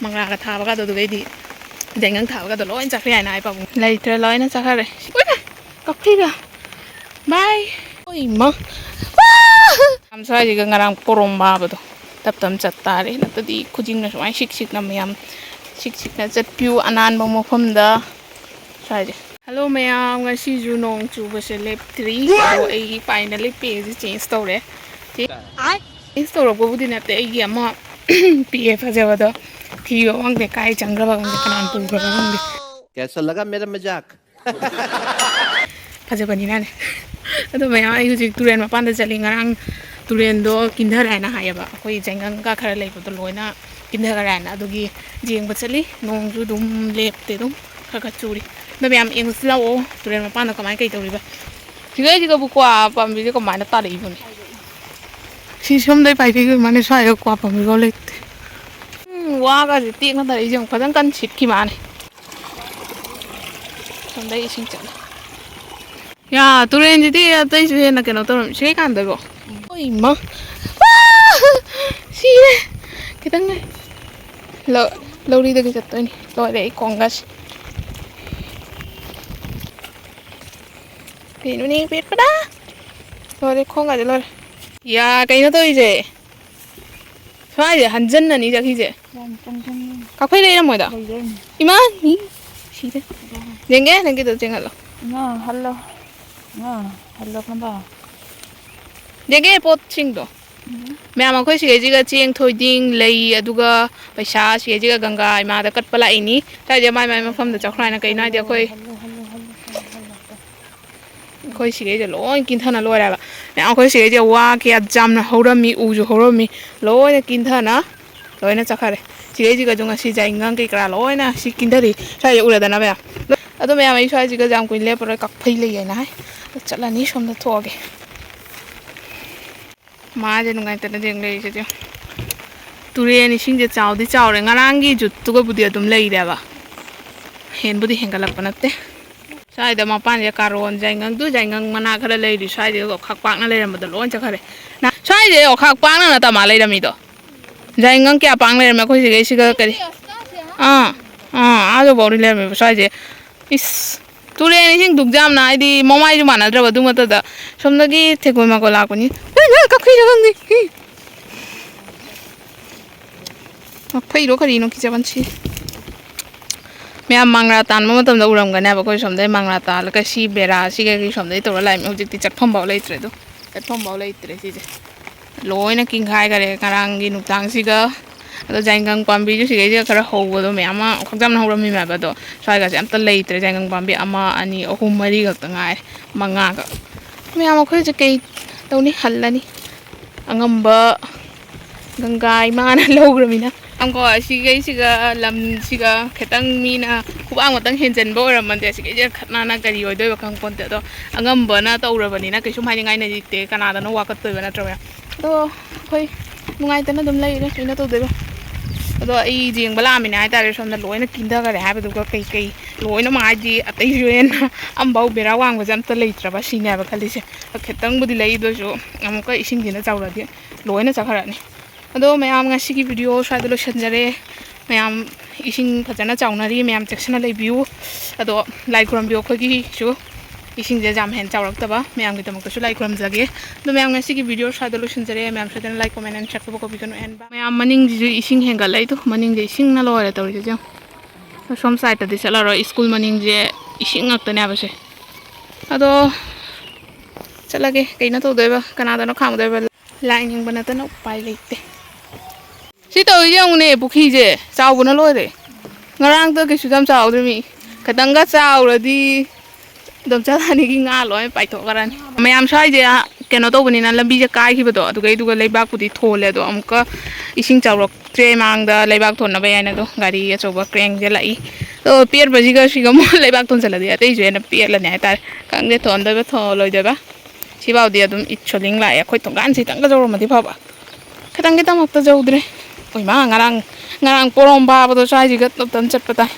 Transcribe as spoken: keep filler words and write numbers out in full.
ꯃꯪꯒ꯭ꯔꯥꯒ ꯊꯥꯕꯒꯗꯣ, ꯑꯗꯨꯗꯩꯗꯤ ꯌꯥꯏꯉꯪ ꯊꯥꯕꯒꯗꯣ ꯂꯣꯏ ꯆꯠꯈ꯭ꯔꯦ ꯍꯥꯏꯅ ꯍꯥꯏ ꯄꯥꯕꯨꯡ꯫ ꯂꯩꯇ꯭ꯔꯦ, ꯂꯣꯏꯅ ꯆꯠꯈ꯭ꯔꯦ꯫ ꯎꯏꯃꯥ! ꯀꯛꯐꯩꯒ꯫ ꯕꯥꯏ꯫ ꯑꯣꯏꯃ꯫ ꯌꯥꯝ ꯁ꯭ꯋꯥꯏꯁꯤꯒ ꯉꯔꯥꯡ ꯄꯣꯔꯣꯝ ꯃꯥꯕꯗꯣ ꯇꯞ ꯇꯞ ꯆꯠ ꯇꯥꯔꯦ꯫ ꯅꯠꯇ꯭ꯔꯗꯤ ꯈꯨꯖꯤꯡꯅ ꯁꯨꯃꯥꯏꯅ ꯁꯤꯛ ꯁꯤꯛꯅ ꯃꯌꯥꯝ ꯁꯤꯛ ꯁꯤꯛꯅ ꯆꯠꯄꯤꯌꯨ ꯑꯅꯥꯟꯕ ꯃꯐꯝꯗ꯫ ꯁ꯭ꯋꯥꯏꯁꯦ꯫ ꯍꯜꯂꯣ ꯃꯌꯥꯝ, ꯉꯁꯤꯁꯨ ꯅꯣꯡ ꯆꯨꯕꯁꯦ ꯂꯦꯞꯇ꯭ꯔꯤ꯫ ꯑꯗꯣ ꯑꯩꯒꯤ ꯐꯥꯏꯅꯦꯜꯂꯤ ꯄꯦꯁꯦ ꯆꯦꯟꯖ ꯇꯧꯔꯦ꯫ ꯆꯦꯟꯖ ꯇꯧꯔꯛꯄꯕꯨꯗꯤ ꯅꯠꯇꯦ, ꯑꯩꯒꯤ ꯑꯃ ꯄꯤꯌꯦ ꯐꯖꯕꯗꯣ ꯊꯤꯕ ꯈꯪꯗꯦ, ꯀꯥꯏ ꯆꯪꯈ꯭ꯔꯕ ꯈꯪꯗꯦ, ꯀꯅꯥꯅ ꯄꯨꯈ꯭ꯔꯕ ꯈꯪꯗꯦ꯫ कैसा लगा मेरा मजाक? ꯐꯖꯕꯅꯤꯅꯅꯦ꯫ ꯑꯗꯣ ꯃꯌꯥꯝ, ꯑꯩ ꯍꯧꯖꯤꯛ ꯇꯨꯔꯦꯜ ꯃꯄꯥꯟꯗ ꯆꯠꯂꯤ꯫ ꯉꯔꯥꯡ ꯇꯨꯔꯦꯜꯗꯣ ꯀꯤꯟꯊꯔꯦ ꯍꯥꯏꯅ ꯍꯥꯏꯌꯦꯕ, ꯑꯩꯈꯣꯏ ꯖꯩꯉꯪꯒ ꯈꯔ ꯂꯩꯕꯗꯣ ꯂꯣꯏꯅ ꯀꯤꯟꯊꯈꯔꯦ ꯍꯥꯏꯅ꯫ ꯑꯗꯨꯒꯤ ꯌꯦꯡꯕ ꯆꯠꯂꯤ꯫ ꯅꯣꯡꯁꯨ ꯑꯗꯨꯝ ꯂꯦꯞꯇꯦ, ꯑꯗꯨꯝ ꯈꯔ ꯈꯔ ꯆꯨꯔꯤ꯫ ꯑꯗꯣ ꯃꯌꯥꯝ ꯌꯦꯡꯕꯁꯤ ꯂꯥꯛꯑꯣ, ꯇꯨꯔꯦꯜ ꯃꯄꯥꯟꯗ ꯀꯃꯥꯏꯅ ꯀꯩ ꯇꯧꯔꯤꯕ꯫ ꯁꯤꯗꯩꯁꯤꯗꯕꯨ ꯀ꯭ꯋꯥ ꯄꯥꯝꯕꯤꯁꯦ ꯀꯃꯥꯏꯅ ꯇꯥꯔꯛꯏꯕꯅꯣ? ꯁꯤ ꯁꯣꯝꯗꯩ ꯄꯥꯏꯕꯤꯈꯤꯕ ꯃꯥꯅꯦ, ꯁ꯭ꯋꯥꯏꯗ ꯀ꯭ꯋꯥ ꯄꯥꯝꯕꯤꯐꯥꯎ ꯂꯩꯇꯦ꯫ ꯎꯝ, ꯋꯥꯒꯁꯦ ꯇꯦꯛꯅ ꯇꯥꯔꯛꯏꯁꯦ ꯌꯦꯡꯉꯨ, ꯐꯖꯅ ꯀꯟꯅ ꯁꯤꯠꯈꯤ ꯃꯥꯅꯦ꯫ ꯁꯣꯝꯗꯩ ꯏꯁꯤꯡ ꯆꯠꯂꯦ꯫ ꯌꯥ, ꯇꯨꯔꯦꯟꯁꯤꯗꯤ ꯑꯇꯩꯁꯨ ꯍꯦꯟꯅ ꯀꯩꯅꯣ ꯇꯧꯔꯝꯃꯤ꯫ ꯁꯤ ꯀꯥꯟꯗꯀꯣ꯫ ꯑꯣ ꯏꯃꯥ! ꯑꯥ! ꯁꯤꯔꯦ! ꯈꯤꯇꯪ ꯉꯥꯏ꯫ ꯂꯧ-, ꯂꯧꯔꯤꯗꯒꯤ ꯆꯠꯇꯣꯏꯅꯤ꯫ ꯂꯣꯏꯔꯦ ꯑꯩ ꯈꯣꯡꯒꯁꯦ꯫ ꯀꯩꯅꯣꯅꯦ ꯄꯦꯠꯄꯗ! ꯂꯣꯏꯔꯦ ꯈꯣꯡꯒꯁꯦ ꯂꯣꯏꯔꯦ꯫ ꯌꯥ, ꯀꯩꯅꯣ ꯇꯧꯔꯤꯁꯦ? ꯁ꯭ꯋꯥꯏꯁꯦ ꯍꯟꯖꯟꯅꯅꯤ ꯆꯠꯈꯤꯁꯦ꯫ ꯌꯥꯝ ꯆꯪꯁꯤꯟ-, ꯀꯛꯐꯩ ꯂꯩꯔꯝꯃꯣꯏꯗ꯫ ꯂꯩꯔꯝꯃꯤ꯫ ꯏꯃꯥ! ꯏ, ꯁꯤꯔꯦ꯫ ꯌꯦꯡꯒꯦ, ꯅꯪꯒꯤꯗꯣ ꯆꯦꯡꯍꯜꯂꯣ꯫ ꯏꯃꯥ, ꯍꯜꯂꯣ꯫ ꯏꯃꯥ, ꯍꯜꯂꯣ, ꯀꯝꯕ? ꯌꯦꯡꯒꯦ, ꯄꯣꯠꯁꯤꯡꯗꯣ꯫ ꯎꯝ꯫ ꯃꯌꯥꯝ, ꯑꯩꯈꯣꯏ ꯁꯤꯒꯩꯁꯤꯒ ꯆꯦꯡ, ꯊꯣꯏꯗꯤꯡ, ꯂꯩ, ꯑꯗꯨꯒ ꯄꯩꯁꯥ ꯁꯤꯒꯩꯁꯤꯒ ꯒꯪꯒꯥ ꯏꯃꯥꯗ ꯀꯠꯄ ꯂꯥꯛꯏꯅꯤ꯫ ꯁ꯭ꯋꯥꯏꯁꯦ ꯃꯥꯏ ꯃꯥꯏ ꯃꯐꯝꯗ ꯆꯠꯈ꯭ꯔꯣ ꯍꯥꯏꯅ꯫ ꯀꯩꯅꯣ ꯍꯥꯏꯗꯤ ꯑꯩꯈꯣꯏ hello, hello, hello, hello, hello. ꯑꯩꯈꯣꯏ ꯁꯤꯈꯩꯁꯦ ꯂꯣꯏ ꯀꯤꯟꯊꯅ ꯂꯣꯏꯔꯦ ꯍꯥꯏꯕ꯫ ꯃꯌꯥꯝ, ꯑꯩꯈꯣꯏ ꯁꯤꯈꯩꯁꯦ ꯋꯥ ꯀꯌꯥ ꯌꯥꯝꯅ ꯍꯧꯔꯝꯃꯤ, ꯎꯁꯨ ꯍꯧꯔꯝꯃꯤ, ꯂꯣꯏꯅ ꯀꯤꯟꯊꯅ ꯂꯣꯏꯅ ꯆꯠꯈꯔꯦ꯫ ꯁꯤꯈꯩꯁꯤꯒꯁꯨ ꯉꯁꯤ ꯌꯥꯏꯉꯪ ꯀꯩꯀꯔꯥ ꯂꯣꯏꯅ ꯁꯤ ꯀꯤꯟꯊꯔꯤ꯫ ꯁ꯭ꯋꯥꯏꯁꯦ ꯎꯔꯦꯗꯅ ꯃꯌꯥꯝ꯫ ꯑꯗꯣ ꯃꯌꯥꯝ, ꯑꯩ ꯁ꯭ꯋꯥꯏꯁꯤꯒ ꯌꯥꯝ ꯀꯨꯏꯅ ꯂꯦꯞꯄꯔꯣꯏ, ꯀꯛꯐꯩ ꯂꯩ ꯍꯥꯏꯅ ꯍꯥꯏ꯫ ꯑꯗꯣ ꯆꯠꯂꯅꯤ, ꯁꯣꯝꯗ ꯊꯣꯛꯑꯒꯦ꯫ ꯃꯥꯁꯦ ꯅꯨꯡꯉꯥꯏꯇꯅ ꯌꯦꯡ ꯂꯩꯔꯤꯁꯦ ꯌꯦꯡꯉꯣ꯫ ꯇꯨꯔꯦꯟ ꯏꯁꯤꯡꯁꯦ ꯆꯥꯎꯗꯤ ꯆꯥꯎꯔꯦ, ꯉꯔꯥꯡꯒꯤ ꯖꯨꯠꯇꯨꯒꯕꯨꯗꯤ ꯑꯗꯨꯝ ꯂꯩꯔꯦꯕ, ꯍꯦꯟꯕꯨꯗꯤ ꯍꯦꯟꯒꯠꯂꯛꯄ ꯅꯠꯇꯦ꯫ ꯁ꯭ꯋꯥꯏꯗ ꯃꯄꯥꯟꯁꯦ ꯀꯥꯔꯣꯟ, ꯌꯥꯏꯉꯪꯗꯨ, ꯌꯥꯏꯉꯪ ꯃꯅꯥ ꯈꯔ ꯂꯩꯔꯤ꯫ ꯁ꯭ꯋꯥꯏꯗ ꯑꯣꯈꯥꯛ ꯄꯥꯛꯅ ꯂꯩꯔꯝꯕꯗꯣ ꯂꯣꯏ ꯆꯠꯈꯔꯦ꯫ ꯅ-, ꯁ꯭ꯋꯥꯏꯁꯦ ꯑꯣꯈꯥꯛ ꯄꯥꯛꯅ ꯅꯠꯇ ꯃꯥ ꯂꯩꯔꯝꯃꯤꯗꯣ꯫ ꯌꯥꯏꯉꯪ ꯀꯌꯥ ꯄꯥꯡ ꯂꯩꯔꯝꯃꯦ ꯑꯩꯈꯣꯏ ꯁꯤꯒꯩꯁꯤꯒ꯫ ꯀꯔꯤ? ꯑꯥ, ꯑꯥ, ꯑꯥꯗꯐꯥꯎꯗꯤ ꯂꯩꯔꯝꯃꯦꯕ ꯁ꯭ꯋꯥꯏꯁꯦ꯫ ꯏꯁ, ꯇꯨꯔꯦꯟ ꯏꯁꯤꯡ ꯗꯨꯛ ꯌꯥꯝꯅ, ꯍꯥꯏꯗꯤ ꯃꯃꯥꯏꯁꯨ ꯃꯥꯟꯅꯗ꯭ꯔꯕ ꯑꯗꯨ ꯃꯛꯇꯗ꯫ ꯁꯣꯝꯗꯒꯤ ꯊꯦꯛꯀꯣꯏ ꯃꯥꯀꯣꯏ ꯂꯥꯛꯄꯅꯤ꯫ ꯀꯩꯅꯣ, ꯀꯛꯐꯩꯔ ꯈꯪꯗꯦ꯫ ꯍꯤ꯫ ꯀꯛꯐꯩꯔꯣ ꯀꯔꯤꯅꯣ ꯀꯤꯖꯕꯅ ꯁꯤ꯫ ꯃꯌꯥꯝ ꯃꯪꯒ꯭ꯔꯥ ꯇꯥꯟꯕ ꯃꯇꯝꯗ ꯎꯔꯝꯒꯅꯦꯕ, ꯑꯩꯈꯣꯏ ꯁꯣꯝꯗꯩ ꯃꯪꯒ꯭ꯔꯥ ꯇꯥꯜꯂꯒ ꯁꯤ ꯕꯦꯔꯥ ꯁꯤꯒꯒꯤ ꯁꯣꯝꯗꯩ ꯇꯧꯔ ꯂꯥꯛꯏ꯫ ꯍꯧꯖꯤꯛꯇꯤ ꯆꯠꯐꯝꯐꯥꯎ ꯂꯩꯇ꯭ꯔꯦ ꯑꯗꯨ꯫ ꯆꯠꯐꯝꯐꯥꯎ ꯂꯩꯇ꯭ꯔꯦ ꯁꯤꯁꯦ꯫ ꯂꯣꯏꯅ ꯀꯤꯡꯈꯥꯏꯈꯔꯦ ꯉꯔꯥꯡꯒꯤ ꯅꯨꯡꯗꯥꯡꯁꯤꯒ꯫ ꯑꯗꯣ ꯖꯥꯏꯉꯪ ꯄꯥꯝꯕꯤꯁꯨ ꯁꯤꯒꯩꯁꯤꯒ ꯈꯔ ꯍꯧꯕꯗꯣ ꯃꯌꯥꯝ ꯑꯃ ꯈꯣꯡꯖꯥꯝꯅ ꯍꯧꯔꯝꯃꯤꯕ ꯑꯗꯣ ꯁ꯭ꯋꯥꯏꯒꯁꯦ ꯑꯝꯇ ꯂꯩꯇ꯭ꯔꯦ꯫ ꯖꯥꯏꯉꯪ ꯄꯥꯝꯕꯤ ꯑꯃ, ꯑꯅꯤ, ꯑꯍꯨꯝ, ꯃꯔꯤ ꯈꯛꯇ ꯉꯥꯏꯔꯦ꯫ ꯃꯉꯥꯒ꯫ ꯃꯌꯥꯝ ꯑꯩꯈꯣꯏꯁꯦ ꯀꯩ ꯇꯧꯅꯤ? ꯍꯜꯂꯅꯤ꯫ ꯑꯉꯝꯕ ꯒꯪꯒꯥ ꯏꯃꯥꯅ ꯂꯧꯈ꯭ꯔꯃꯤꯅ꯫ ꯑꯪꯀꯣ, ꯑꯁꯤꯒꯩꯁꯤꯒ ꯂꯝꯁꯤꯒ ꯈꯤꯇꯪ ꯃꯤꯅ ꯈꯨꯕꯥꯛ ꯑꯃꯇꯪ ꯍꯦꯟꯖꯟꯕ ꯑꯣꯏꯔꯝꯃꯗꯤ ꯑꯁꯤꯒꯩꯁꯤꯒ ꯈꯠꯅꯅ ꯀꯔꯤ ꯑꯣꯏꯗꯣꯏꯕ ꯈꯪꯄꯣꯟꯇꯦ꯫ ꯑꯗꯣ ꯑꯉꯝꯕꯅ ꯇꯧꯔꯕꯅꯤꯅ ꯀꯩꯁꯨꯝ ꯍꯥꯏꯅꯤꯡꯉꯥꯏ ꯂꯩꯇꯦ, ꯀꯅꯥꯗꯅꯣ ꯋꯥꯀꯠꯇꯣꯏꯕ ꯅꯠꯇ꯭ꯔꯣ ꯃꯌꯥꯝ? ꯑꯗꯣ ꯑꯩꯈꯣꯏ ꯅꯨꯡꯉꯥꯏꯇꯅ ꯑꯗꯨꯝ ꯂꯩꯔꯦ, ꯀꯩꯅꯣ ꯇꯧꯗꯣꯏꯕ꯫ ꯑꯗꯣ ꯑꯩ ꯌꯦꯡꯕ ꯂꯥꯛꯑꯝꯃꯤꯅꯦ ꯍꯥꯏꯇꯥꯔꯦ, ꯁꯣꯝꯗ ꯂꯣꯏꯅ ꯀꯤꯟꯊꯈꯔꯦ ꯍꯥꯏꯕꯗꯨꯒ ꯀꯩꯀꯩ ꯂꯣꯏꯅꯃꯛ ꯍꯥꯏꯗꯤ ꯑꯇꯩꯁꯨ ꯍꯦꯟꯅ ꯑꯝꯐꯥꯎ ꯕꯦꯔꯥ ꯋꯥꯡꯕꯁꯦ ꯑꯝꯇ ꯂꯩꯇ꯭ꯔꯕ ꯁꯤꯅꯦꯕ ꯈꯜꯂꯤꯁꯦ꯫ ꯈꯤꯇꯪꯕꯨꯗꯤ ꯂꯩ, ꯑꯗꯨ ꯑꯣꯏꯔꯁꯨ ꯑꯃꯨꯛꯀ ꯏꯁꯤꯡꯁꯤꯅ ꯆꯥꯎꯔꯗꯤ ꯂꯣꯏꯅ ꯆꯠꯈ꯭ꯔꯅꯤ꯫ ꯑꯗꯣ ꯃꯌꯥꯝ ꯉꯁꯤꯒꯤ ꯚꯤꯗꯤꯑꯣ ꯁ꯭ꯋꯥꯏꯗ ꯂꯣꯏꯁꯤꯟꯖꯔꯦ꯫ ꯃꯌꯥꯝ ꯏꯁꯤꯡ ꯐꯖꯅ ꯆꯥꯎꯅꯔꯤ, ꯃꯌꯥꯝ ꯆꯦꯛꯁꯤꯟꯅ ꯂꯩꯕꯤꯌꯨ꯫ ꯑꯗꯣ ꯂꯥꯏ ꯈꯨꯔꯨꯝꯕꯤꯌꯨ ꯑꯩꯈꯣꯏꯒꯤꯁꯨ ꯏꯁꯤꯡꯁꯦ ꯌꯥꯝ ꯍꯦꯟꯅ ꯆꯥꯎꯔꯛꯇꯕ, ꯃꯌꯥꯝꯒꯤꯗꯃꯛꯇꯁꯨ ꯂꯥꯏ ꯈꯨꯔꯨꯝꯖꯒꯦ꯫ ꯑꯗꯣ ꯃꯌꯥꯝ ꯉꯁꯤꯒꯤ ꯚꯤꯗꯤꯑꯣ ꯁ꯭ꯋꯥꯏꯗ ꯂꯣꯏꯁꯤꯟꯖꯔꯦ꯫ ꯃꯌꯥꯝ ꯁꯣꯏꯗꯅ like, comment and share ꯇꯧꯕ ꯀꯥꯎꯕꯤꯒꯅꯨ꯫ And ꯃꯌꯥꯝ ꯃꯅꯤꯡꯁꯤꯁꯨ ꯏꯁꯤꯡ ꯍꯦꯟꯒꯠꯂꯛꯏꯗꯣ, ꯃꯅꯤꯡꯁꯦ ꯏꯁꯤꯡꯅ ꯂꯣꯏꯔꯦ ꯇꯧꯔꯤꯁꯦ ꯌꯦꯡꯉꯣ꯫ ꯑꯁꯣꯝ ꯁꯥꯏꯗꯇꯗꯤ ꯆꯠꯂꯔꯣꯏ, ꯁ꯭ꯀꯨꯜ ꯃꯅꯤꯡꯁꯦ ꯏꯁꯤꯡ ꯉꯥꯛꯇꯅꯦꯕꯁꯦ꯫ ꯑꯗꯣ ꯆꯠꯂꯒꯦ꯫ ꯀꯩꯅꯣ ꯇꯧꯗꯣꯏꯕ? ꯀꯅꯥꯗꯅꯣ ꯈꯥꯝꯗꯣꯏꯕ? ꯂꯥꯏ ꯅꯤꯡꯕ ꯅꯠꯇꯅ ꯎꯄꯥꯏ ꯂꯩꯇꯦ꯫ ꯁꯤ ꯇꯧꯔꯤꯁꯦ ꯌꯦꯡꯉꯨꯅꯦ, ꯄꯨꯈ꯭ꯔꯤꯁꯦ ꯆꯥꯎꯕꯅ ꯂꯣꯏꯔꯦ꯫ ꯉꯔꯥꯡꯗ ꯀꯩꯁꯨ ꯌꯥꯝ ꯆꯥꯎꯗ꯭ꯔꯃꯤ꯫ ꯈꯤꯇꯪꯒ ꯆꯥꯎꯔꯗꯤ ꯑꯗꯨꯝ ꯆꯠꯂꯅꯤꯒꯤ ꯉꯥ ꯂꯣꯏ ꯄꯥꯏꯊꯣꯛꯈ꯭ꯔꯅꯤ꯫ ꯃꯌꯥꯝ ꯁ꯭ꯋꯥꯏꯁꯦ ꯀꯩꯅꯣ ꯇꯧꯕꯅꯤꯅ ꯂꯝꯕꯤꯁꯦ ꯀꯥꯏꯈꯤꯕꯗꯣ ꯑꯗꯨꯒꯩꯗꯨꯒ ꯂꯩꯕꯥꯛꯄꯨꯗꯤ ꯊꯣꯜꯂꯦ, ꯑꯗꯣ ꯑꯃꯨꯛꯀ ꯏꯁꯤꯡ ꯆꯥꯎꯔꯛꯇ꯭ꯔꯦ꯫ ꯃꯥꯡꯗ ꯂꯩꯕꯥꯛ ꯊꯣꯟꯅꯕ ꯍꯥꯏꯅ ꯑꯗꯣ ꯒꯥꯔꯤ ꯑꯆꯧꯕ ꯀ꯭ꯔꯦꯟꯁꯦ ꯂꯥꯛꯏ꯫ ꯑꯗꯣ ꯄꯦꯠꯄꯁꯤꯒ ꯁꯤꯒ ꯑꯃꯨꯛ ꯂꯩꯕꯥꯛ ꯊꯣꯟꯖꯜꯂꯗꯤ ꯑꯇꯩꯁꯨ ꯍꯦꯟꯅ ꯄꯦꯠꯂꯅꯤ ꯍꯥꯏꯇꯥꯔꯦ꯫ ꯈꯪꯗꯦ ꯊꯣꯟꯗꯣꯏꯕ ꯊꯣꯜꯂꯣꯏꯗꯣꯏꯕ꯫ ꯁꯤꯐꯥꯎꯗꯤ ꯑꯗꯨꯝ ꯏꯠ ꯁꯣꯂꯤꯡ ꯂꯥꯛꯑꯦ꯫ ꯑꯩꯈꯣꯏ ꯊꯣꯡꯒꯥꯟꯁꯤ ꯈꯤꯇꯪꯒ ꯌꯧꯔꯝꯃꯗꯤ ꯐꯕ꯫ ꯈꯤꯇꯪꯒꯤꯗꯃꯛꯇ ꯌꯧꯗ꯭ꯔꯦ꯫ ꯑꯩꯈꯣꯏ ꯃꯥ ꯉꯔꯥꯡ, ꯉꯔꯥꯡ ꯄꯣꯔꯣꯝ ꯄꯥꯕꯗꯣ ꯁ꯭ꯋꯥꯏꯁꯤꯒ ꯇꯞ ꯇꯞꯅ ꯆꯠꯄ ꯇꯥꯏ꯫